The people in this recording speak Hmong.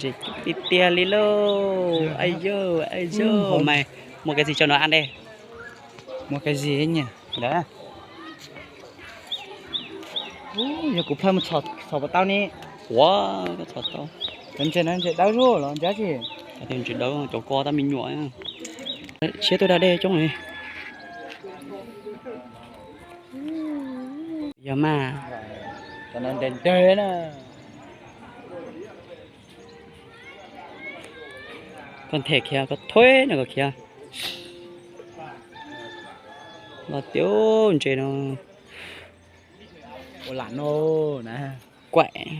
Tiag tiag li lauj. Ai yau, ai yau, mày mua cái gì cho nó ăn đây? Mua cái gì ấy nhỉ? Đó. Ú, yog kuv pheej mus txhom pos tau ne. Ua, koj txhom tau. Cov ntses no ntses dawb zuj los ntses tsis? Ntses dawb, cov ko tab me nyuam. Siab tuaj da dej coob li. Yog mas. Cov no ntev ntev na. Koj nthe khiav, koj thuav no koj khiav. Los tias ntses no. Ua lam no na. Kuaim.